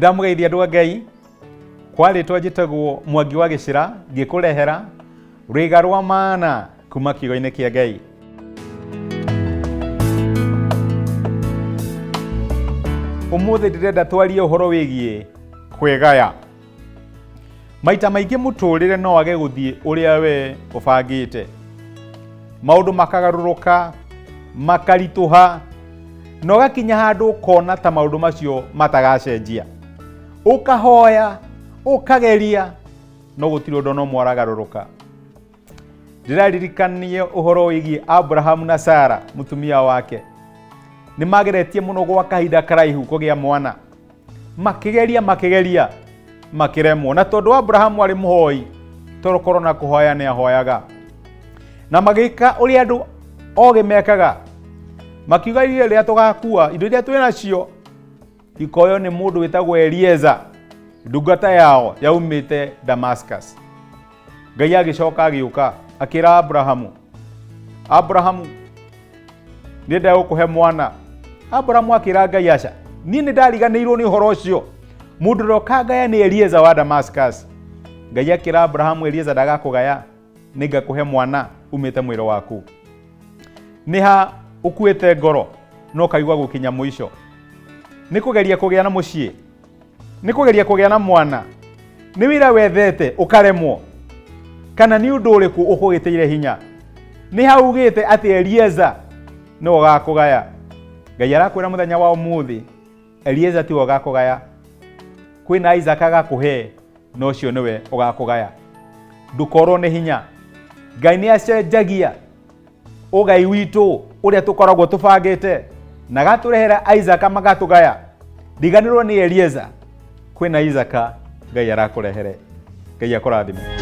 Ndamũgeithia andũ a Ngai kwa rĩtwa njĩtagwo Mwangi wa Gĩcĩra, ngĩkũrehera rwĩga rwa maana kuma kiugo-inĩ kĩa Ngai. Ũmũthĩ ndĩrenda twarie ũhoro wĩgiĩ kwĩgaya. Maita maingĩ mũtũrĩre no wage gũthiĩ ũrĩa we ũbangĩte, maũndũ makagarũrũka, makaritũha, na ũgakinya handũ ũkona ta maũndũ macio matagacenjia. Ũkahoya, ũkageria, no gũtirĩ ũndũ ona ũmwe ũragarũrũka. Ndĩraririkania ũhoro wĩgiĩ Abrahamu na Sara mũtumia wake. Nĩ mageretie mũno gwa kahinda karaihu kũgĩa mwana. Makĩgeria, makĩgeria, makĩremwo. Na tondũ Abrahamu arĩ mũhoi, torokorwo na kũhoya nĩ ahoyaga. Na magĩka ũrĩa andũ ogĩ mekaga. Makiuga rĩrĩa tũgakua, indo iria twĩ nacio ikoywo nĩ mũndũ wĩtagwo Elieza, ndungata yao yaumĩte Damascus. Ngai agĩcoka agĩũka akĩra Abrahamu, Abrahamu, nĩ ndagũkũhe mwana. Abrahamu akĩra Ngai, aca, niĩ nĩ ndariganĩirwo nĩ ũhoro ũcio, mũndũ ũrĩa ũkangaya nĩ Elieza wa Damascus. Ngai akĩra Abrahamu, Elieza ndagakũgaya, nĩ ngakũhe mwana umĩte mwĩrĩ waku. Nĩ ha ũkuĩte ngoro na ũkaigua gũkinya mũico? Nĩ kũgeria kũgĩa na mũciĩ? Nĩ kũgeria kũgĩa na mwana? Nĩ wĩra wethete ũkaremwo? Kana nĩ ũndũ ũrĩkũ ũkũgĩtĩire hinya? Nĩ ha ugĩte atĩ Elieza nĩwe ũgakũgaya? Ngai arakwĩra mũthenya wa ũmũthĩ, Elieza tiwe ũgakũgaya. Kwĩna Isaka agakũhe, na ũcio nĩwe ũgakũgaya. Ndũkorwo nĩ hinya. Ngai nĩ acenjagia ũgai witũ ũrĩa tũkoragwo tũbangĩte na agatũrehera Isaka magatũgaya. Riganĩrwo nĩ Elieza, kwĩna Isaka Ngai arakũrehere. Ngai akũrathime.